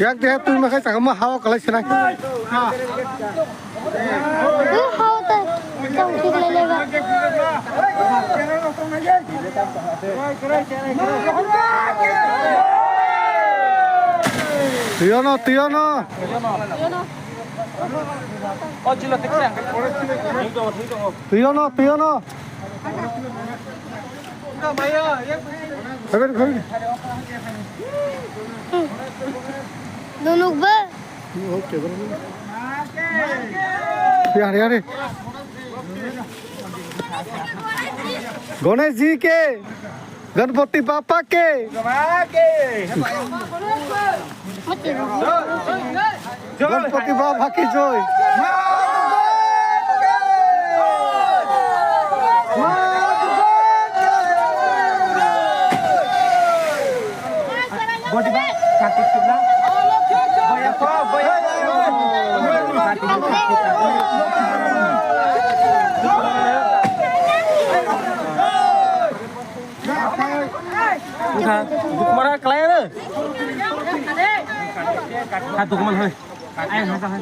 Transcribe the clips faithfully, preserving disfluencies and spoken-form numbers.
Yak de tu ma khai chakma hao kalai sinai. Ui, hao ta tong thik lai lai ba. Tuyono, tuyono. Tuyono, tuyono. Haber, haber. Nunuk ba. Yare, yare. Ganesh ji ke, Ganpati Bappa ke. Ganpati Bappa ki joy. Wngkha, dukumara kwlai ano. Ha, dukuman hai. Ai, hai, hai.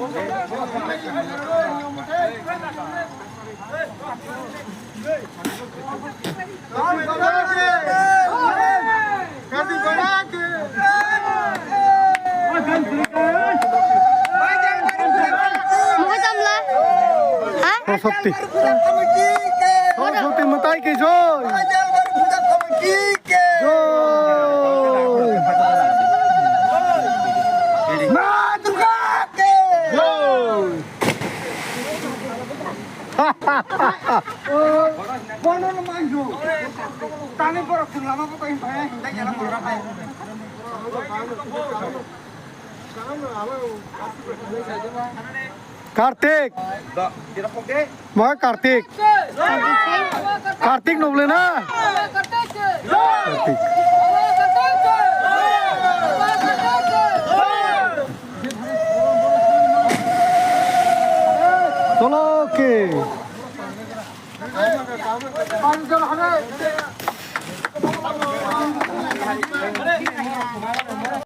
Mokhe chamla. Ha? Saraswati. Saraswati matai ki joy. Joy. Ma Durga ki joy. Bono no manjo. Tani borok thwng lama bo koi phai, hinda gela mora phai. Kartik. Mo Kartik. Kartik nokle na? Kartik. Cholo ke.